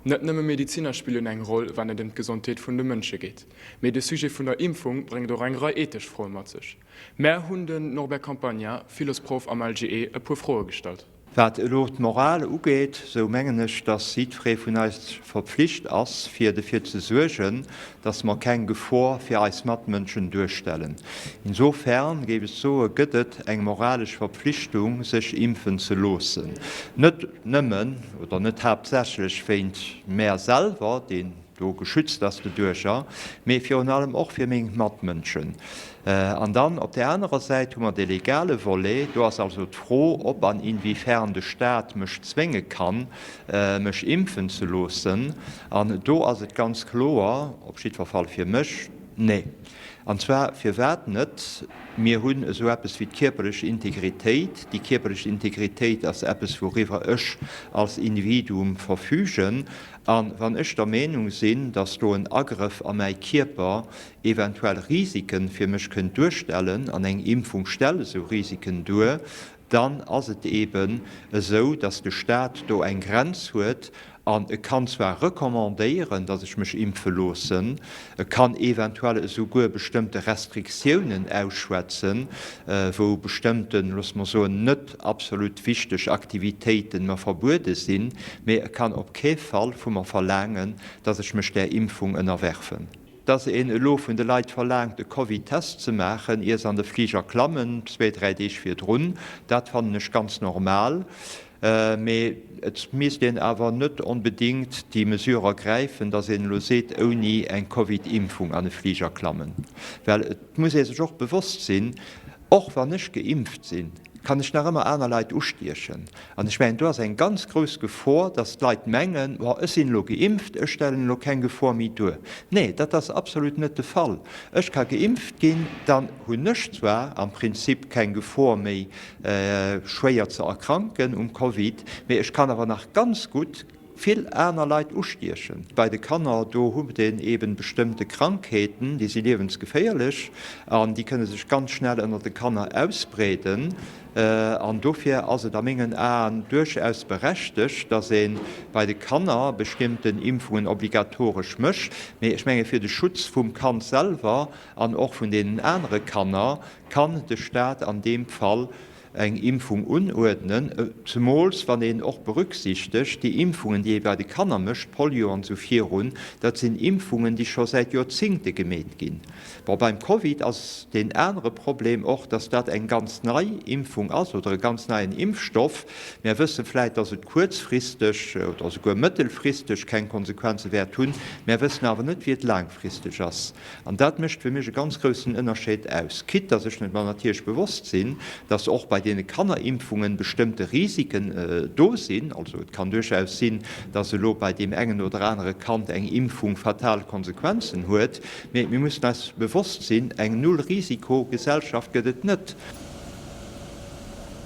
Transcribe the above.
Net nëmme Medeziner spillen eng Roll, wann et ëm d'Gesondheet vun de Mënsche geet. Mee de Sujet vun der Impfung bréngt och eng Rei ethesch Froe mat sech. Mär hunn den Norbert Campagna, Philosproff am LGE, e puer Froe gestallt. Wat elo d'Moral ugeet, sou mengen ech, dass jiddweree vun eis verpflicht ass, fir defir ze suergen, dass mer keng Gefor fir eis Matmënschen duerstellen. Insofern, géif ech soen, gëtt et eng moralesch Verpflichtung, sech impfen ze loossen. Net nëmmen oder net haaptsächlech wéint mär selwer, deen do geschützt ass doduercher, mee virun allem och fir meng Matmënschen. An dann op där anerer Säit hu mer de legale Volet. Do ass also d'Fro, ob an inwiefern de Stat mech zwénge kann, mech impfen ze loossen. An do ass et ganz kloer, op jiddwer Fall fir mech, Nee. An zwar firwat net? Mir hunn esou eppes wéi d'kierperlech Integritéit. Déi kierperlech Integritéit ass eppes, wouriwwer ech als Individuum verfügen. A wann ech der Meenung sinn, datt do en Agrëff a mäi Kierper eventuell Risiken fir mech kënnt duerstellen, an eng Impfung stellt esou Risiken duer, dann ass et eeben esou, datt de Stat do eng Grenz huet an e kann zwar recommandéieren, datt ech mech impfe loossen, e kann eventuell esouguer bestëmmte Restriktiounen ausschwätzen, wou bestëmmten, loosse mer soen, net absolut wichteg Aktivitéiten mer verbuede sinn, mee e kann op kee Fall vu mer verlaangen, dass ech mech där Impfung ënnerwerfen. Dass een elo vun de Leit verlaangt, e Covid-Test ze maachen, ier se an de Fliger klammen, zwee, dräi Deeg virdrun, dat fannen ech ganz normal. Mee et misst een awer net onbedéngt déi Mesure ergräifen, dass een elo seet, ouni eng Covid-Impfung an e Fliger klammen. Well et muss ee sech och bewosst sinn, Och wann ech geimpft sinn, kann ech nach ëmmer aner Leit ustiechen. An ech mengen, do ass eng ganz grouss Gefor, dass d'Leit mengen, Bon, ech sinn elo geimpft, ech stellen elo keng Gefor méi duer. Nee, dat ass absolut net de Fall. Ech ka geimpft ginn, dann hunn ech zwar am Prinzip keng Gefor méi, schwéier ze erkranken um Covid, mee ech kann awer nach ganz gutt vill aner Leit ustiechen. Bei de Kanner, do huet een eben bestëmmte Krankheeten, déi si liewensgeféierlech an déi kënne sech ganz schnell ënner de Kanner ausbreeden. An dofir ass et a mengen Aen duerchaus berechtegt, dass ee bei de Kanner bestimmten Impfungen obligatoresch mécht. Mee ech menge fir de Schutz vum Kand selwer an och vun deenen anere Kanner kann de Stat an deem Fall eng Impfung unuerdnen, zemools wann een och berücksichtegt, déi Impfungen, déi ee bei de Kanner mécht, Polio an esou virun, dat sinn Impfungen, déi scho säit Joerzingte gemeet ginn. Bon, beim Covid ass deen anere Problem och, dass dat eng ganz nei Impfung ass oder e ganz neien Impfstoff. Mär wësse vläit, dass et kuerzfristeg oder souguer mëttelfristeg keng Konsequenze wäert hunn. Mär wëssen awer net, wéi et laangfristeg ass. An dat mécht fir mech e ganz groussen Ënnerscheed aus, quitte dass ech mer natierlech bewosst sinn, dass och bei deene Kannerimpfungen bestëmmte Risiken do sinn. Also et kann duerchaus sinn, dass elo bei deem engen oder anere Kand eng Impfung fatal Konsequenzen huet. Mee mir mussen eis bewosst sinn, eng Null-Risiko-Gesellschaft gëtt et net.